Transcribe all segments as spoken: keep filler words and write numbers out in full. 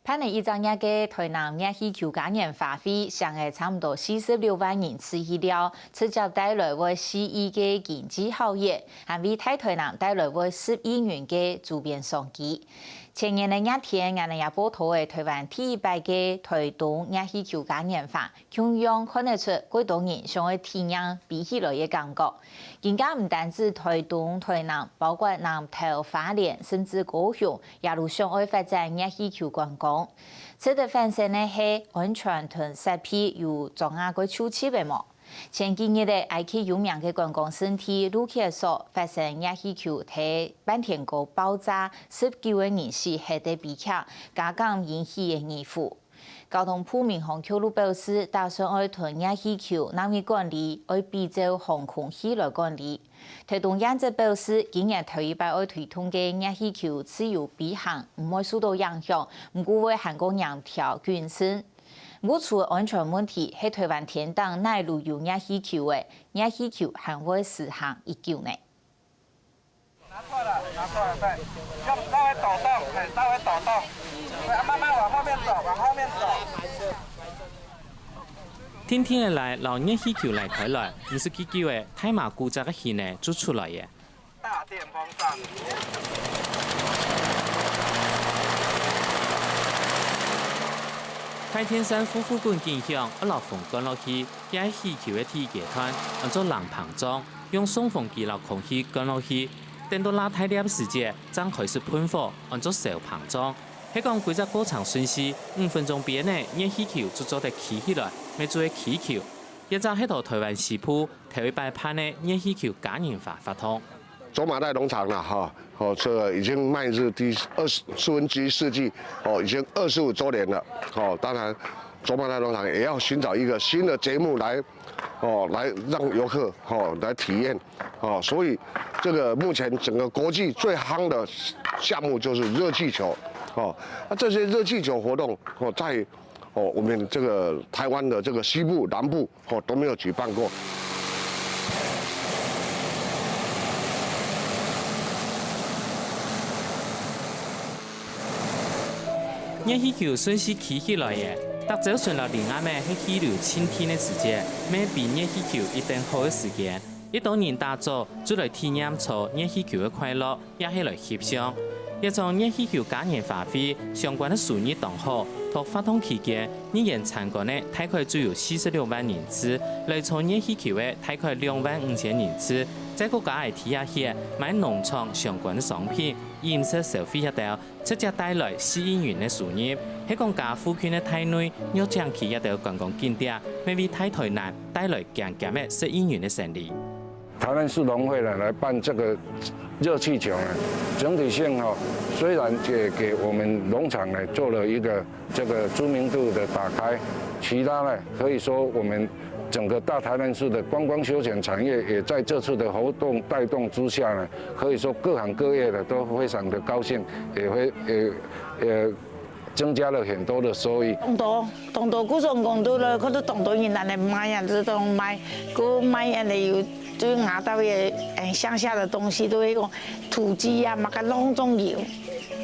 辦了一隻月个台南熱氣球嘉年華會，請了差毋多四十六萬人次去尞，直接帶來會四億个經濟效益，還為大台南帶來會十億元个周邊商機。前年个熱天，𠊎等也報導了台灣第一擺个台東熱氣球嘉年華， 共樣看得出幾多人想愛體驗飛起來个感覺。今下毋單止台東、台南，包括南投、花蓮，甚至高雄，也都想愛發展熱氣球觀光。值得反省个係，安全同設備有掌握个就齊無？前幾日个埃及有名个觀光勝地盧克索發生熱氣球在半天高爆炸，十九个人死核个悲劇，加減引起个疑慮。 交通部民航局就表示，打算愛同熱氣球納入管理，愛比照航空器來管理。台東縣則表示，今年頭一擺愛推動个熱氣球自由飛行，毋會受到影響，毋過會還過嚴調謹慎。毋過除了安全問題，係台灣天頂哪位有熱氣球个，熱氣球還會施行幾久呢？ 拿出來了，拿出來，對，用稍微抖動，哎，稍微抖动，对，啊，慢慢往后面走，往后面走。定定仔來摎熱氣球拉開來，毋使幾久仔，大嫲古早个形仔就出來了。大電風扇。大電扇呼呼滾緊響，愛摎風灌落去，這係氣球个第一階段，安做冷膨脹。 用送風機摎空氣灌落去，等到罅大粒時節，正開始噴火，安做燒膨脹。係講歸隻過程順序，五分鐘邊仔，熱氣球就做得企起來，乜就係氣球。這隻係在台灣西部頭一擺辦个熱氣球嘉年華活動。走馬袋農場啦，哈，哦，這個已經邁入第二十，四分之一世紀，哦，已經二十五週年了，哦，當然，走馬袋農場也要尋找一個新的節目來 哦，來讓遊客，哦，來體驗，哦，所以這個目前整個國際最夯的項目就是熱氣球，哦，那這些熱氣球活動，哦，在，哦，我們這個台灣的這個西部、南部，哦，都沒有舉辦過。 熱氣球順序企起來了，逐朝晨摎林阿姆去溪流盡近个時節，乜比熱氣球一等好个時間。一兜人打早就來體驗坐熱氣球个快樂，也係來翕相。這場熱氣球嘉年華會相關个收入當好，在活動期間，入園參觀个大概就有四十六萬人次，來坐熱氣球个大概兩萬五千人次，再過加个地下鐵、買農場相關个商品、飲食消費這兜， 直接帶來四億元个收入，係講加附近个大內、玉井區這兜觀光景點，乜為大台南帶來驚驚个十億元个生理。台南市農會呢，來辦這個熱氣球呢，整體性哈，雖然也給我們農場呢做了一個這個知名度的打開，其他呢，可以說我們整個大台南市的觀光休閒產業也在這次的活動帶動之下呢，可以說各行各業的都非常的高興，也會，也，也增加了很多的收益。當多，當多，故所講到了，看到當多人來買啊，就是講買，過買恁樣有，就是拿到个，嗯，鄉下的東西，都會講土雞啊，麼个攏總有，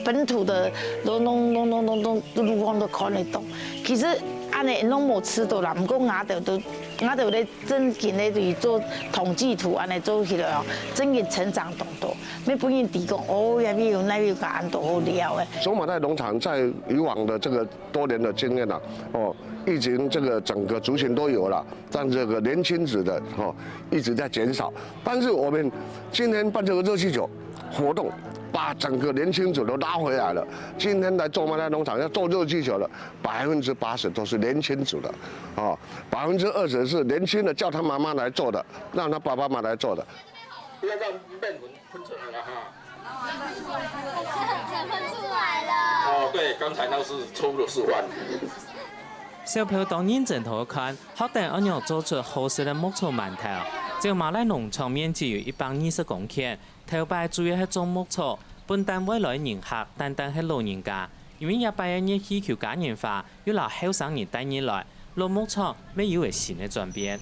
本土的，攏攏攏攏攏攏，路上都看得到。其實恁樣攏無食到啦，毋過拿到都，拿到咧 正經个去做統計圖，恁樣做起來哦，正經成長當多。乜分人知講，哦，這位有，那位有，恁多好尞个。走馬袋農場在以往的這個多年的經驗啊，哦，疫情這個整個族群都有了，但這個年輕子的，哦，一直在減少。但是我們今天辦這個熱氣球活動，把整個年輕子都拉回來了。今天來走馬袋農場要做熱氣球了，百分之八十都是年輕子的，哦，百分之二十是年輕的叫他媽媽來做的，讓他爸爸媽媽來做的。不要讓麵粉噴出來了哈。噴出來了。哦，對，剛才那是錯誤的示範。小朋友當認真在看，學等仰般做出好食个牧草饅頭。走馬袋農場面積有一百二十公頃，頭擺主要係種牧草，分單位來人客單單係老人家，因為這擺个熱氣球嘉年華 又摎後生人帶入來，老牧場乜有了新个轉變。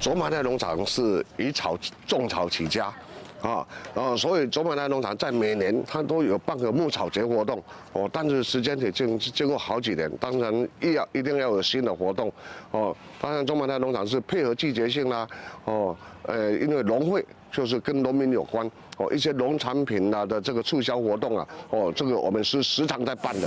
走馬袋農場是以草，種草起家，啊，呃，所以卓玛奈农场在每年它都有办个牧草节活动哦，但是时间已经经过好几年，当然一要一定要有新的活动哦。当然，卓玛奈农场是配合季节性啦，哦，呃，因为农会就是跟农民有关哦，一些农产品啦的这个促销活动啊，哦，这个我们是时常在办的。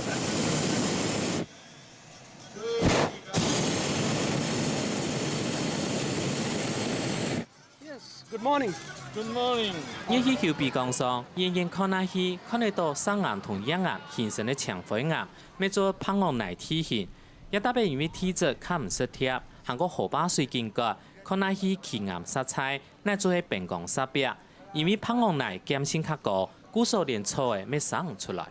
Yes, good morning. Good morning. 熱氣球飛江上，遠遠看下去，看得到山岩同岩岩形成个青灰岩，乜做白堊泥地形。也特別因為地質較毋適貼，還過河壩水緊灌，看下去奇岩石材，乃做係冰光石壁。因為白堊泥岩性較高，故所連草仔乜生毋出來。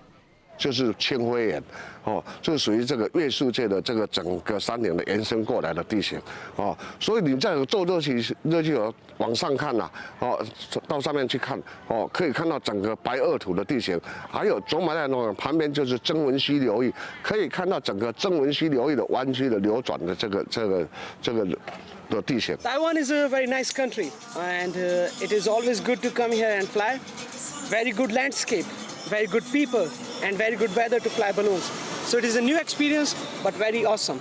就是青灰岩，哦，这属于这个越树界的这个整个山林的延伸过来的地形，哦，所以你在做热气热气球往上看呐、哦，到上面去看，哦，可以看到整个白堊土的地形，还有卓玛奈农场旁边就是曾文溪流域，可以看到整个曾文溪流域的弯曲的流转的这个这个这个的地形。 Taiwan is a very nice country, and uh, it is always good to come here and fly. Very good landscape, very good people, and very good weather to fly balloons. So it is a new experience, but very awesome.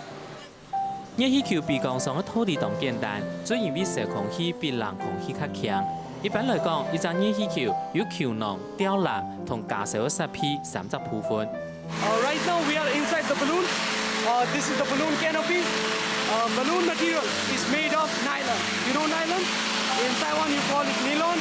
熱氣球飛江上个道理當簡單，就因為燒空氣比冷空氣較輕。一般來講，一隻熱氣球有球囊、吊籃同加燒个設備三隻部分。 Uh, right now we are inside the balloon. Uh, this is the balloon canopy. Uh, balloon material is made of nylon. You know nylon? In Taiwan you call it nylon.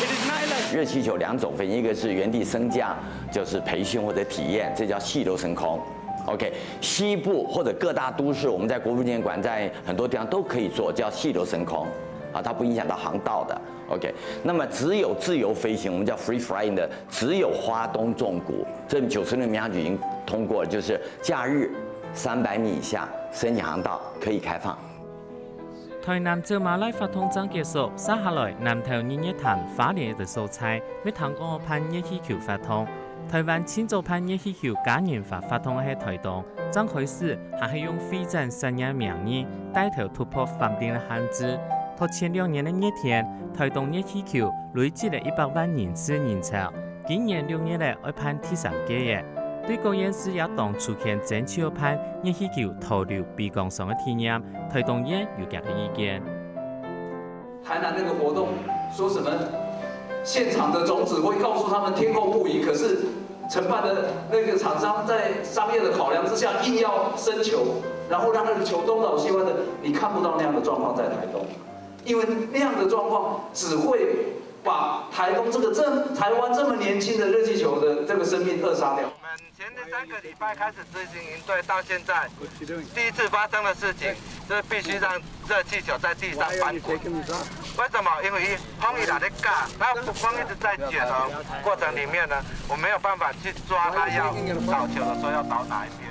It is nylon. 热气球两种飞行，一个是原地升降，就是培训或者体验，这叫气流升空。OK，西部或者各大都市，我们在国父纪念馆，在很多地方都可以做，叫气流升空，啊，它不影响到航道的。OK，那么只有自由飞行，我们叫 free flying 的，只有花东纵谷，这九十六民航局已经通过了，就是假日三百米以下申请航道可以开放。 台南走馬拉活動正結束，續下來南投日月潭、花蓮个所在，乜聽講辦熱氣球活動。台灣盡早辦熱氣球嘉年華活動个係台東，正開始還係用會展設業名義，帶頭突破法令个限制。到前兩年个熱天，台東熱氣球累積了一百萬人次人潮， 今年六月仔愛辦第三屆个，對各縣市也當初先爭取辦熱氣球桃流飛江上个體驗，台東縣有佢个意見。台南那个活动说什么现场的总指挥告诉他们天候不宜，可是承办的那个厂商在商业的考量之下硬要升球，然后让那个球东倒西歪的，你看不到那样的状况在台东。 因为那样的状况只会把台东这个这台湾这么年轻的热气球的这个生命扼杀掉。我们前三个礼拜开始执行营队，到现在第一次发生的事情，这必须让热气球在地上翻滚。为什么？因为风一直在干，那风一直在卷哦，过程里面呢，我没有办法去抓它要倒球的时候要倒哪一边。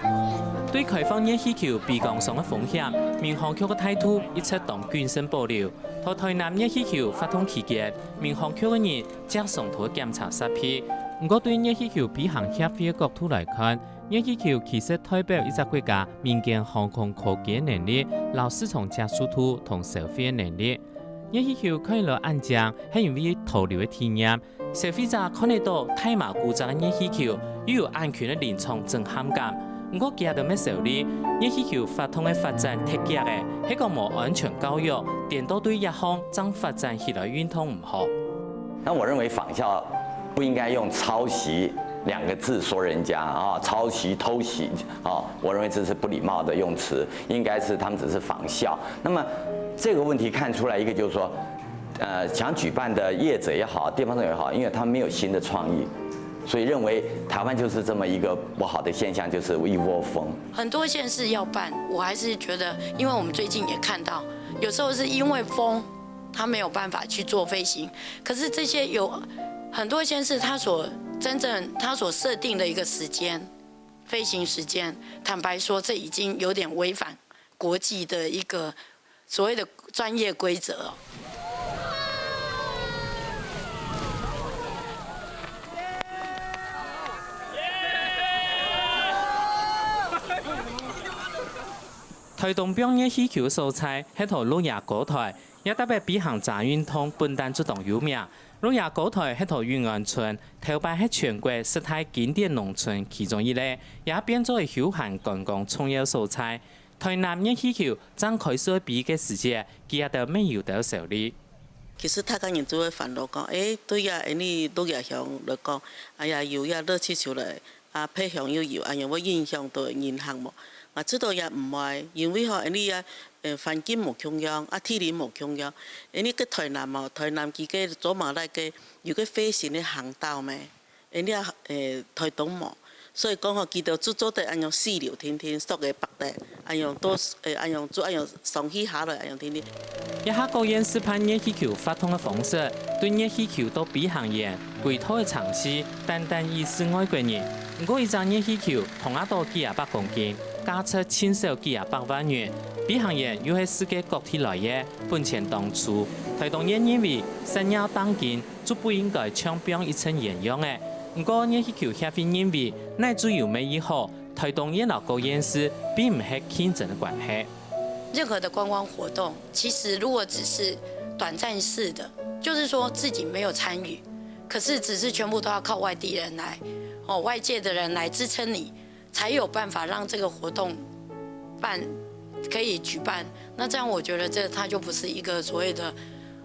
對開放熱氣球飛江上个風險，民航局个態度一直當謹慎保留。在台南熱氣球活動期間，民航局个人接常度檢查設備。毋過對熱氣球飛行協會个角度來看，熱氣球其實代表一隻國家民間航空科技个能力，摎市場接受度同消費个能力。 熱氣球可以來恁靚，係因為桃流个體驗。消費者看得到大馬古早个熱氣球，又有恁近个臨場震撼感。毋過驚著乜燒哩，熱氣球活動个發展忒遽仔，係講無安全教育，顛倒對這項正發展起來運動毋好。那我认为仿效不应该用抄袭两个字说人家啊，抄袭、偷袭啊，我认为这是不礼貌的用词，应该是他们只是仿效。那么这个问题看出来一个就是说，呃，想举办的业者也好，地方政府也好，因为他们没有新的创意，所以认为台湾就是这么一个不好的现象，就是一窝蜂。很多县市要办，我还是觉得，因为我们最近也看到，有时候是因为风，他没有办法去做飞行。可是这些有很多县市，他所真正他所设定的一个时间，飞行时间，坦白说，这已经有点违反国际的一个所谓的专业规则哦。 台東放熱氣球个所在，係在鹿野高台，這搭个飛行者運動本旦就當有名，鹿野高臺核桃運安村，頭擺係全國十大經典農村其中一个，也變做係休閒觀光重要所在。臺南熱氣球正開始愛飛个時節，佢也都乜有兜愁慮。其實大家人都會煩惱講，誒，對呀，𠊎俚鹿野鄉來講，哎呀，有呀，熱氣球來， 啊，別鄉又有，恁樣會影響到人行無？𠊎知道也毋會，因為吼，𠊎俚个，呃，環境無共樣，啊，地理無共樣。𠊎俚个臺南哦，臺南佢个走馬拉个有个飛行个航道咩？𠊎俚个，呃，臺東無，所以講吼，佢兜就做得恁樣四流停停，索个北 得，恁樣都，誒，恁樣做，恁樣上去下來，恁樣定定。這下各縣市辦熱氣球發動个方式，對熱氣球到飛行員歸套个程序，單單意思外國人。毋過一隻熱氣球通啊到幾下百公斤，價值盡少幾下百萬元，飛行員又係世界各地來个，本錢當粗。臺東縣認為，山腰當今 就不應該像放一層煙樣仔。毋過，熱氣球協會認為，哪主要乜已好，臺東縣摎各縣市並毋係競爭个關係。任何的觀光活動，其實如果只是短暫式的，就是說自己沒有參與，可是只是全部都要靠外地人來，哦，外界的人來支撐你，才有辦法讓這個活動辦可以舉辦。那這樣我覺得這它就不是一個所謂的，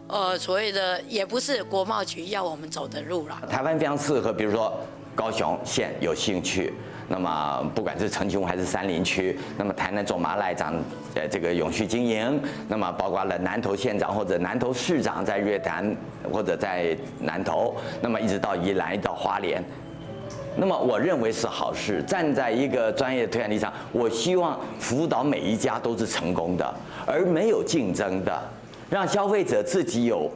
呃，所謂的也不是國貿局要我們走的路啦。台灣非常適合，比如說高雄縣有興趣，那麼不管是澄清湖還是山林區，那麼台南走馬拉長，呃，這個永續經營，那麼包括了南投縣長或者南投市長在約談或者在南投，那麼一直到宜蘭到花蓮。 那麼我認為是好事。站在一個專業的推廣立場，我希望輔導每一家都是成功的，而沒有競爭的，讓消費者自己有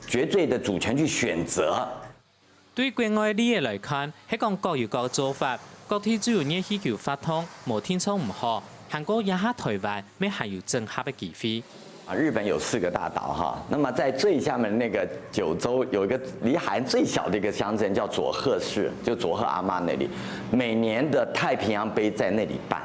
絕對的主權去選擇。對國外例仔來看，係講各有各做法，各地主有熱氣球發動，無定著毋好，還過這下臺灣乜還有整合个機會。 啊，日本有四個大島哈，那麼在最下面那個九州有一個離海岸最小的一個鄉鎮叫佐賀市，就佐賀阿嬤那裡，每年的太平洋杯在那裡辦，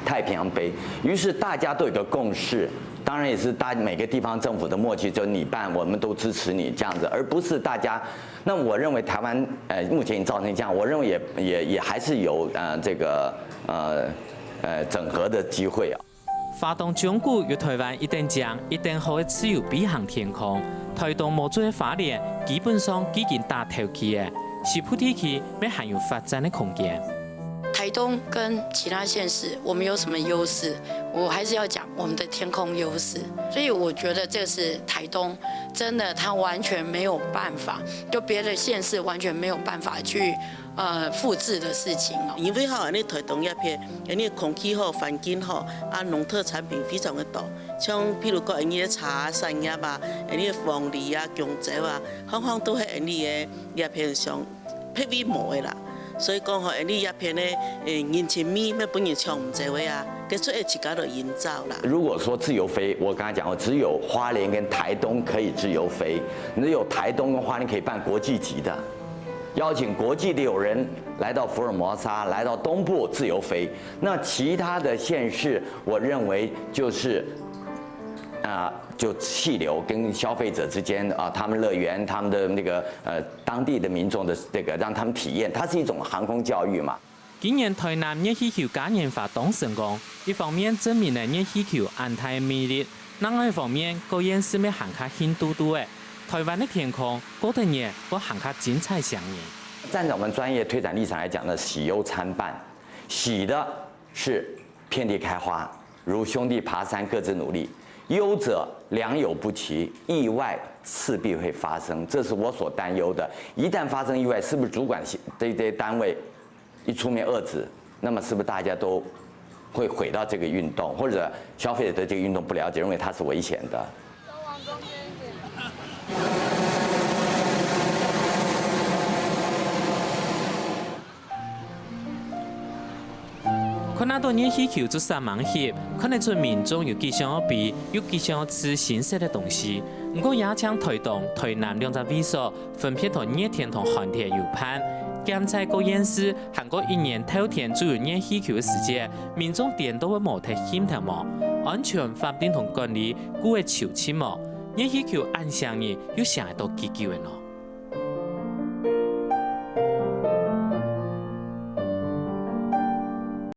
太平洋杯，於是大家都有個共識，當然也是大每個地方政府的默契，就你辦，我們都支持你這樣子，而不是大家，那我認為台灣呃目前已經造成這樣，我認為也也也還是有呃這個呃呃整合的機會啊。 花東縱谷有臺灣一等靚、一等好个自由飛行天空，臺東無就係花蓮，基本上已經打頭期了。西部地區乜還有發展个空間。台東跟其他縣市，我們有什麼優勢？我還是要講我們的天空優勢。所以我覺得這是台東真的，它完全沒有辦法，就別的縣市完全沒有辦法去呃複製的事情哦。因為吼，恁呢臺東這片，恁呢空氣好，環境好，啊，農特產品非常个多。像譬如講，恁呢个茶啊、產業啊，恁呢个鳳梨啊、弓蕉啊，項項都係恁呢个這片上別位無个啦。所以講吼，恁呢這片个，誒，人情味，乜分人搶毋走个啊，該就愛自家來營造啦。如果說自由飛，我剛才講過，只有花蓮跟台東可以自由飛，只有台東跟花蓮可以辦國際級的。 邀請國際的友人來到福爾摩沙，來到東部自由飛。那其他的縣市，我認為就是啊，就氣流跟消費者之間啊，他們樂園、他們的那個呃當地的民眾的這個，讓他們體驗，它是一種航空教育嘛。 今年臺南熱氣球嘉年華當成功，一方面證明了熱氣球恁大个魅力，另外一方面，各縣市乜行較興嘟嘟仔，臺灣个天空過得年會行較精彩相迎。站在我們專業推展立場來講呢，喜憂參半。喜的是遍地開花，如兄弟爬山各自努力；憂者良莠不齊，意外勢必會發生，這是我所擔憂的。一旦發生意外，是不是主管這些單位 一出面遏制，那麼是不是大家都會回到這個運動，或者消費者對這個運動不了解，認為它是危險的？看啊到熱氣球就煞猛翕，看得出民眾有幾想愛飛，又幾想愛試新鮮个東西。毋過也像臺東、臺南兩隻位所， 分別同熱天同寒天有伴。檢采各縣市還過一年透天就有熱氣球个時節，民眾顛倒會無忒興頭毛，安全法令同管理顧會周全無？熱氣球恁細義又升到幾久了呢？